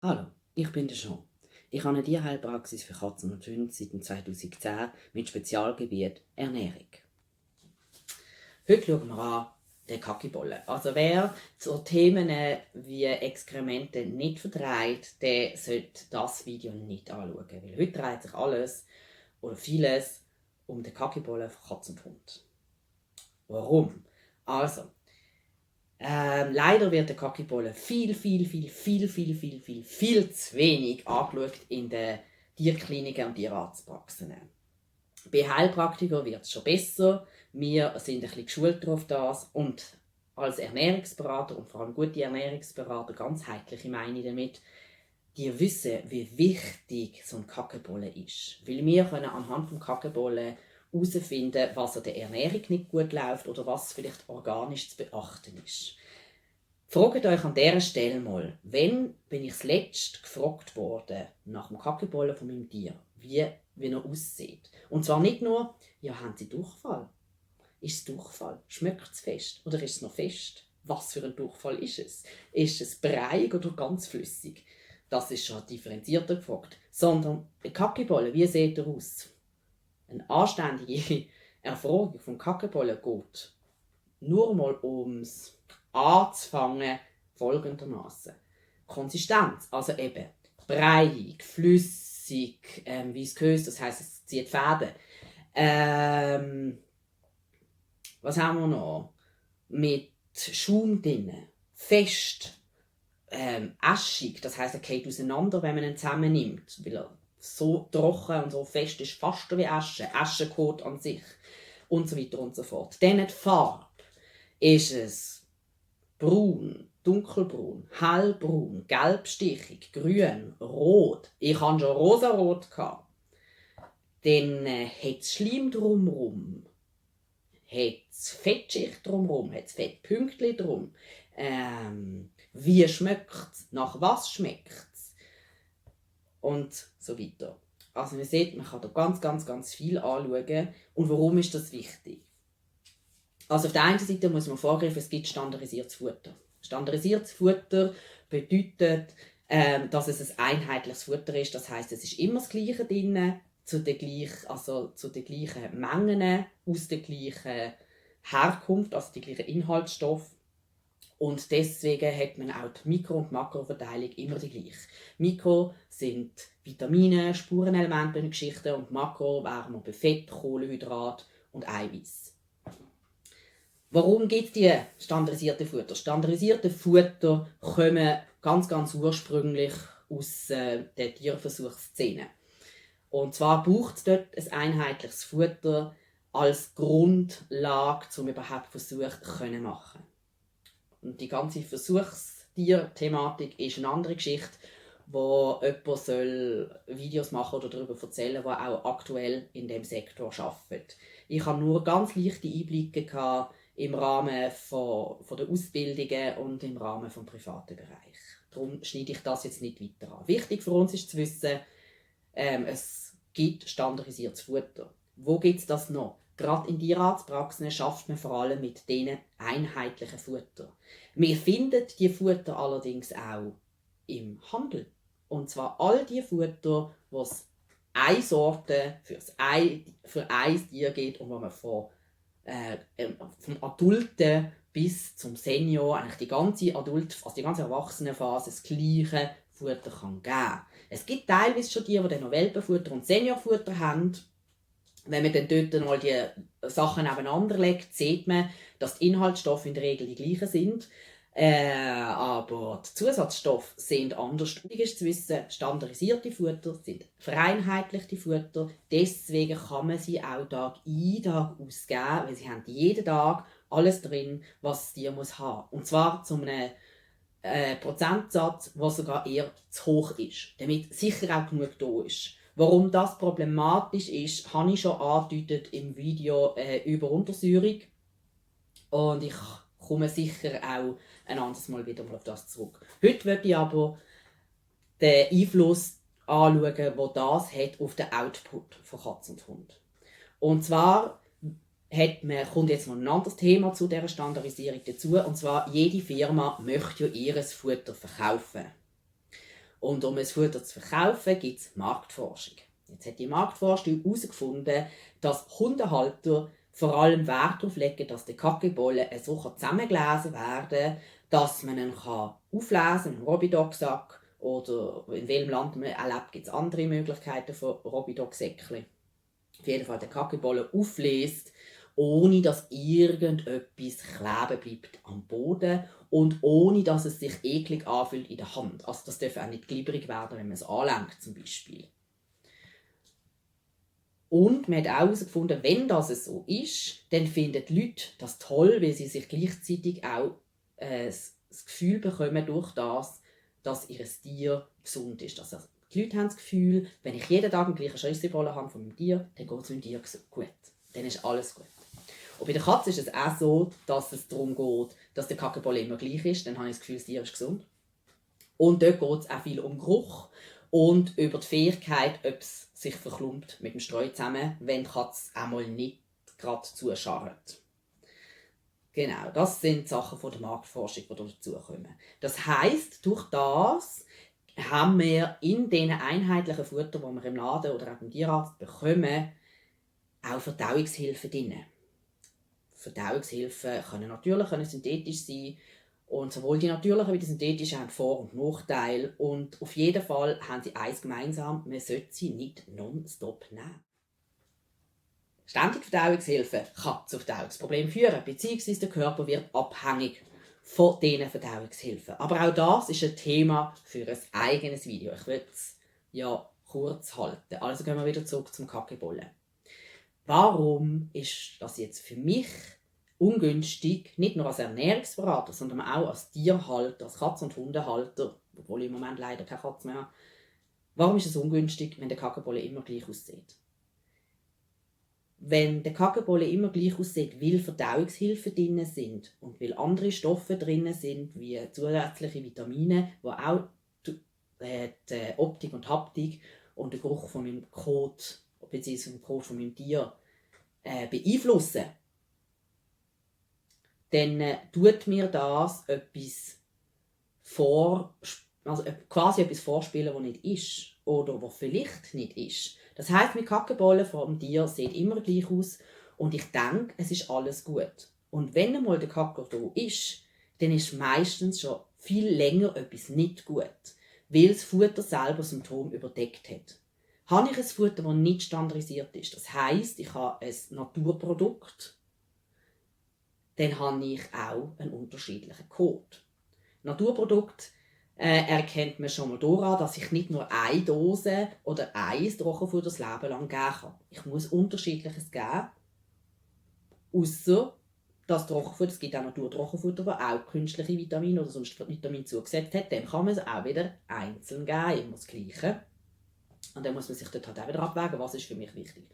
Hallo, ich bin der Jean. Ich habe eine Tierheilpraxis für Katzen und Hunde seit 2010 mit Spezialgebiet Ernährung. Heute schauen wir an den Kakibollen. Also wer zu Themen wie Exkremente nicht verträgt, der sollte das Video nicht anschauen. Weil heute dreht sich alles oder vieles um den Kakibollen für Katze und Hund. Warum? Also, leider wird der Kakibolle viel zu wenig angeschaut in den Tierkliniken und Tierarztpraxen. Bei Heilpraktikern wird es schon besser. Wir sind ein bisschen geschult auf das. Und als Ernährungsberater und vor allem gute Ernährungsberater, ganzheitliche meine ich damit, die wissen, wie wichtig so ein Kakibolle ist. Weil wir können anhand des Kakibollen herausfinden, was an der Ernährung nicht gut läuft oder was vielleicht organisch zu beachten ist. Fragt euch an dieser Stelle mal, wann bin ich das letzte gefragt worden nach dem Kakibollen von meinem Tier, wie er aussieht. Und zwar nicht nur, ja, haben sie Durchfall? Ist es Durchfall? Schmeckt es fest? Oder ist es noch fest? Was für ein Durchfall ist es? Ist es breiig oder ganz flüssig? Das ist schon differenzierter gefragt. Sondern ein Kakibolle, wie sieht er aus? Eine anständige Erfragung vom Kakibollen geht nur mal ums anzufangen folgendermaßen. Konsistenz, also eben breiig, flüssig, viskös, das heisst, es zieht Fäden. Was haben wir noch? Mit Schaum drin, fest, aschig, das heisst, er geht auseinander, wenn man ihn zusammennimmt, weil er so trocken und so fest ist, fast wie Asche, Aschenkot an sich und so weiter und so fort. Dann die Farbe. Ist es braun, dunkelbraun, hellbraun, gelbstichig, grün, rot? Ich hatte schon rosarot. Dann hat es Schleim drumherum, hat es Fettschicht drumherum, hat es Fettpünktchen drum. Wie schmeckt es? Nach was schmeckt es? Und so weiter. Also man sieht, man kann da ganz viel anschauen. Und warum ist das wichtig? Also auf der einen Seite muss man vorgreifen, es gibt standardisiertes Futter. Standardisiertes Futter bedeutet, dass es ein einheitliches Futter ist. Das heißt, es ist immer das Gleiche drin, zu den gleichen Mengen, aus der gleichen Herkunft, also die gleichen Inhaltsstoffe. Und deswegen hat man auch die Mikro- und Makroverteilung immer die gleiche. Mikro sind Vitamine, Spurenelemente und Geschichten und Makro wären wir bei Fett, Kohlenhydrat und Eiweiß. Warum gibt es die standardisierten Futter? Standardisierte Futter kommen ganz ursprünglich aus der Tierversuchsszene. Und zwar braucht es dort ein einheitliches Futter als Grundlage, um überhaupt Versuche zu machen. Und die ganze Versuchstier-Thematik ist eine andere Geschichte, wo jemand Videos machen oder darüber erzählen, der auch aktuell in dem Sektor arbeitet. Ich habe nur ganz leichte Einblicke im Rahmen von der Ausbildungen und im Rahmen des privaten Bereichs. Darum schneide ich das jetzt nicht weiter an. Wichtig für uns ist zu wissen, es gibt standardisiertes Futter. Wo gibt es das noch? Gerade in Tierarztpraxen schafft man vor allem mit diesen einheitlichen Futter. Wir finden die Futter allerdings auch im Handel. Und zwar all die Futter, die es eine Sorte für ein Tier geht und wo man vom Adulten bis zum Senior eigentlich die ganze Erwachsenenphase das gleiche Futter kann geben. Es gibt teilweise schon die noch Welpenfutter und Seniorfutter haben. Wenn man dann dort mal die Sachen nebeneinander legt, sieht man, dass die Inhaltsstoffe in der Regel die gleichen sind. Aber die Zusatzstoffe sind anders. Wichtig ist zu wissen, standardisierte Futter sind vereinheitlichte Futter. Deswegen kann man sie auch Tag ein, Tag ausgeben, weil sie haben jeden Tag alles drin, was das Tier muss haben. Und zwar zu einem Prozentsatz, der sogar eher zu hoch ist, damit sicher auch genug da ist. Warum das problematisch ist, habe ich schon angedeutet im Video über Untersäuerung. Und ich komme sicher auch ein anderes Mal wieder auf das zurück. Heute möchte ich aber den Einfluss anschauen, den das hat auf den Output von Katze und Hund. Und zwar kommt jetzt noch ein anderes Thema zu dieser Standardisierung dazu. Und zwar, jede Firma möchte ja ihr Futter verkaufen. Und um ein Futter zu verkaufen, gibt es Marktforschung. Jetzt hat die Marktforschung herausgefunden, dass Hundehalter vor allem Wert darauf legen, dass die Kackebolle so zusammengelesen werden kann, dass man ihn auflesen kann, einen Robidog-Sack, oder in welchem Land man erlebt, gibt es andere Möglichkeiten von Robidog-Säckchen. Auf jeden Fall den Kackebolle auflässt, ohne dass irgendetwas kleben bleibt am Boden und ohne dass es sich eklig anfühlt in der Hand. Also das darf auch nicht glibberig werden, wenn man es anlenkt zum Beispiel. Und man hat auch herausgefunden, wenn das so ist, dann finden die Leute das toll, weil sie sich gleichzeitig auch das Gefühl bekommen durch das, dass ihr Tier gesund ist. Also die Leute haben das Gefühl, wenn ich jeden Tag den gleichen Scheissebollen habe von meinem Tier, dann geht es meinem Tier gut. Dann ist alles gut. Und bei der Katze ist es auch so, dass es darum geht, dass der Kackebolle immer gleich ist. Dann habe ich das Gefühl, das Tier ist gesund. Und dort geht es auch viel um Geruch und über die Fähigkeit, ob es sich verklumpt mit dem Streu zusammen, wenn die Katze einmal nicht gerade zuscharrt. Genau, das sind die Sachen von der Marktforschung, die dazukommen. Das heisst, durch das haben wir in diesen einheitlichen Futter, die wir im Laden oder auch beim Tierarzt bekommen, auch Verdauungshilfen drin. Verdauungshilfen können natürlich, können synthetisch sein. Und sowohl die natürlichen wie die synthetischen haben Vor- und Nachteile. Und auf jeden Fall haben sie eins gemeinsam, man sollte sie nicht nonstop nehmen. Ständige Verdauungshilfe kann zu Verdauungsproblemen führen, beziehungsweise der Körper wird abhängig von diesen Verdauungshilfen. Aber auch das ist ein Thema für ein eigenes Video. Ich will es ja kurz halten. Also gehen wir wieder zurück zum Kackebolle. Warum ist das jetzt für mich ungünstig, nicht nur als Ernährungsberater, sondern auch als Tierhalter, als Katz- und Hundehalter, obwohl ich im Moment leider keine Katze mehr habe. Warum ist es ungünstig, wenn der Kackebolle immer gleich aussieht? Wenn der Kackebolle immer gleich aussieht, weil Verdauungshilfen drin sind und weil andere Stoffe drin sind, wie zusätzliche Vitamine, die auch die Optik und Haptik und den Geruch von meinem Kot bzw. den Kot von meinem Tier beeinflussen, dann tut mir das quasi etwas vorspielen, was nicht ist oder was vielleicht nicht ist. Das heisst, mein Kackebolle vom Tier sieht immer gleich aus und ich denke, es ist alles gut. Und wenn einmal der Kacker da ist, dann ist meistens schon viel länger etwas nicht gut, weil das Futter selber Symptome überdeckt hat. Habe ich ein Futter, das nicht standardisiert ist, das heisst, ich habe ein Naturprodukt, dann habe ich auch einen unterschiedlichen Code. Naturprodukt erkennt man schon mal daran, dass ich nicht nur eine Dose oder ein Trockenfutter das Leben lang geben kann. Ich muss Unterschiedliches geben. Ausser das Trockenfutter, es gibt auch Naturtrockenfutter, das auch künstliche Vitamine oder sonst Vitamine zugesetzt hat, dem kann man es auch wieder einzeln geben, immer das Gleiche. Und dann muss man sich dort halt auch wieder abwägen, was ist für mich wichtig.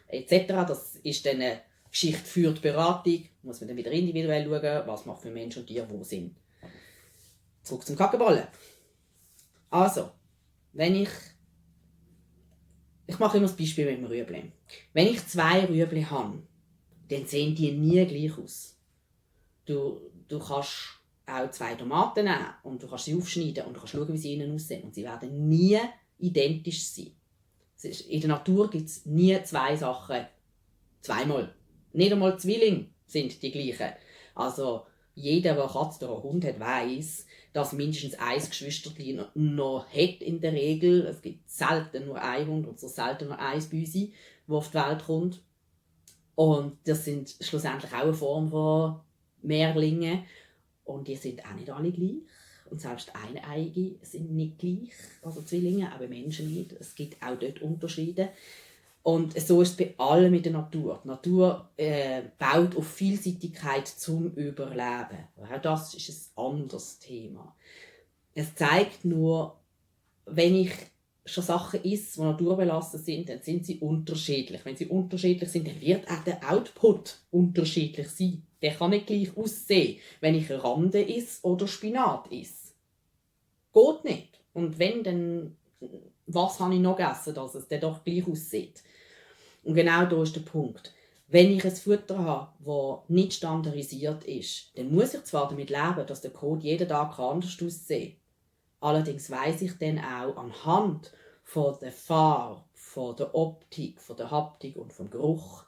Etc. Das ist dann eine Geschichte für die Beratung, muss man dann wieder individuell schauen, was macht für Mensch und Tier wo Sinn. Zurück zum Kackebolle. Also, wenn ich mache immer das Beispiel mit dem Rüebli. Wenn ich 2 Rüebli habe, dann sehen die nie gleich aus. Du kannst auch 2 Tomaten nehmen und du kannst sie aufschneiden und du kannst schauen, wie sie innen aussehen. Und sie werden nie identisch sein. In der Natur gibt es nie 2 Sachen zweimal. Nicht einmal Zwillinge sind die gleichen. Also jeder, der eine Katze oder einen Hund hat, weiss, dass mindestens ein Geschwisterchen noch hat in der Regel. Es gibt selten nur ein Hund und so selten nur ein Büsi, das auf die Welt kommt. Und das sind schlussendlich auch eine Form von Mehrlingen. Und die sind auch nicht alle gleich. Und selbst Eineiige sind nicht gleich, also Zwillinge, auch bei Menschen nicht. Es gibt auch dort Unterschiede. Und so ist es bei allem in der Natur. Die Natur baut auf Vielseitigkeit zum Überleben. Aber auch das ist ein anderes Thema. Es zeigt nur, wenn ich schon Sachen esse, die naturbelassen sind, dann sind sie unterschiedlich. Wenn sie unterschiedlich sind, dann wird auch der Output unterschiedlich sein. Der kann nicht gleich aussehen, wenn ich Rande esse oder Spinat esse. Geht nicht. Und wenn, dann was habe ich noch gegessen, dass es dann doch gleich aussieht? Und genau da ist der Punkt. Wenn ich ein Futter habe, das nicht standardisiert ist, dann muss ich zwar damit leben, dass der Code jeden Tag anders aussehen kann. Allerdings weiss ich dann auch anhand von der Farbe, von der Optik, von der Haptik und vom Geruch,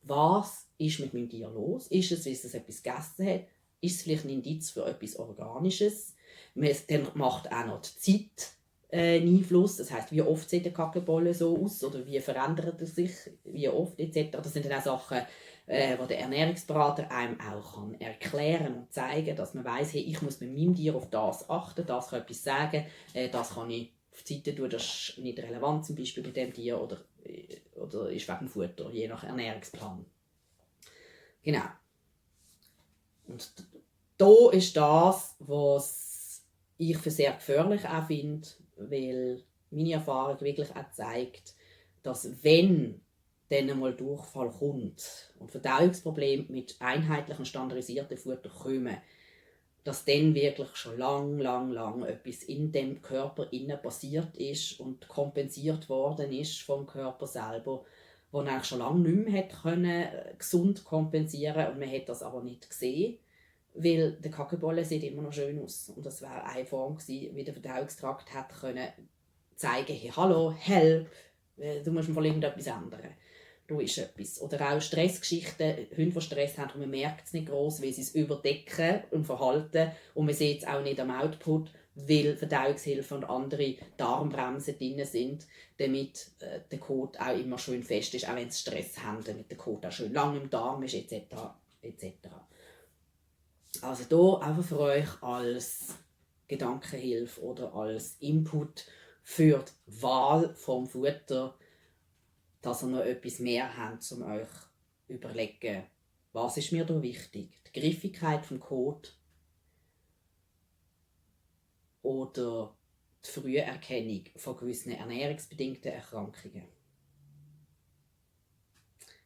was ist mit meinem Tier los? Ist es, weil es etwas gegessen hat? Ist es vielleicht ein Indiz für etwas Organisches? Dann macht auch noch die Zeit Einfluss. Das heisst, wie oft sieht der Kackebolle so aus oder wie verändert er sich, wie oft etc. Das sind dann auch Sachen, wo der Ernährungsberater einem auch kann erklären und zeigen, dass man weiss, hey, ich muss mit meinem Tier auf das achten, das kann etwas sagen, das kann ich auf die Seite tun, das ist nicht relevant zum Beispiel bei dem Tier oder ist wegen Futter, je nach Ernährungsplan. Genau. Und da ist das, was ich für sehr gefährlich auch finde, weil meine Erfahrung wirklich auch zeigt, dass wenn dann einmal Durchfall kommt und Verdauungsprobleme mit einheitlichen, standardisierten Futter kommen, dass dann wirklich schon lang etwas in dem Körper innen passiert ist und kompensiert worden ist vom Körper selber, wo eigentlich schon lange nicht mehr hätte können, gesund kompensieren, und man hat das aber nicht gesehen, weil der Kackebolle sieht immer noch schön aus und das wäre eine Form gewesen, wie der Verdauungstrakt hätte können zeigen, hey, hallo, help, du musst mal irgendetwas ändern. Da ist etwas. Oder auch Stressgeschichten, Hunde, die Stress haben, und man merkt es nicht gross, weil sie es überdecken und verhalten, und man sieht es auch nicht am Output, weil Verdauungshilfen und andere Darmbremsen drin sind, damit der Kot auch immer schön fest ist, auch wenn sie Stress haben, damit der Kot auch schön lang im Darm ist, etc. Also hier einfach für euch als Gedankenhilfe oder als Input für die Wahl vom Futter, dass ihr noch etwas mehr habt, um euch zu überlegen, was ist mir da wichtig? Die Griffigkeit vom Kot oder die Früherkennung von gewissen ernährungsbedingten Erkrankungen.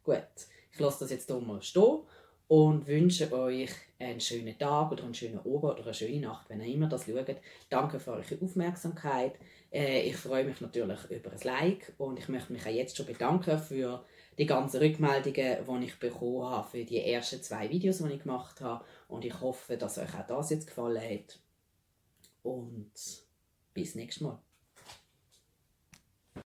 Gut, ich lasse das jetzt hier mal stehen und wünsche euch einen schönen Tag oder einen schönen Abend oder eine schöne Nacht, wenn ihr immer das schaut. Danke für eure Aufmerksamkeit. Ich freue mich natürlich über ein Like und ich möchte mich auch jetzt schon bedanken für die ganzen Rückmeldungen, die ich bekommen habe für die ersten 2 Videos, die ich gemacht habe. Und ich hoffe, dass euch auch das jetzt gefallen hat. Und bis nächstes Mal.